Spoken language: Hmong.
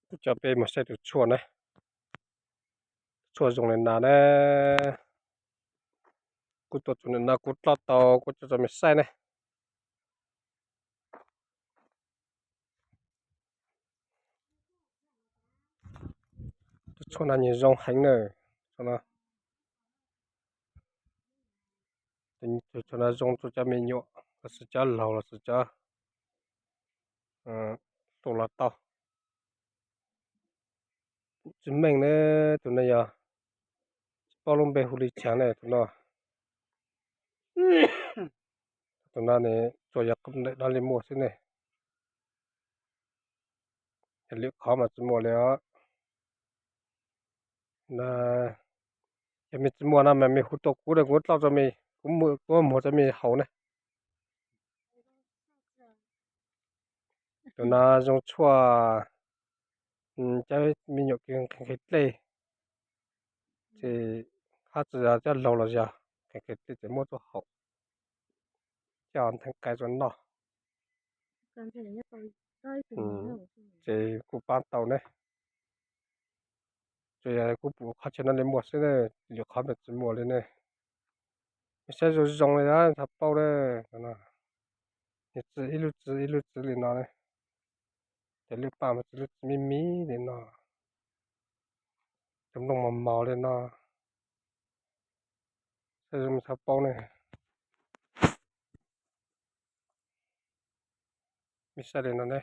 Kuv coj peb mus saib tus tshuaj na. Tus tshuaj zoo li no na. Kuv tuaj txog ntawm no kuv tloj tau kuv coj tso mej saib ne. Tus tshuaj no nws zoo heev na. Tus tshuaj no zoo rau cov me nyuam los sis cov laug los sis cov hluas los tau. Tsis meej ne, tus no yog tsis paub lub npe hu li cas ne tus no. Tus no ne tsuas yog qhov ntawm no li muaj xwb ne. Lwm qhov mas tsis muaj li os. Yog mej tsis muaj no mas mej hu rau kuv, kuv tloj rau mej, kuv muab muag rau mej haus ne. Tus no zoo tshuaj cov me nyuam kev nqhis dlej, ces hab tsis yog cov laug los yog kev nqhis dlej ces muab tuaj haus, coj ntheev qe rau noj. Ces kuj paab tau ne. Tsuas yog kuv pum qhov chaw no li muaj xwb, lwm qhov mas tsis muaj li ne. Mej saib zoo zoo li na, txhob paub na. Nws txi ib lub txi ib lub txi li no ne. Ces lub paj mas txi lub txi me me li no, cov nplooj mos mos li no. Saib zoo txhob paub ne. Mej saib li no ne.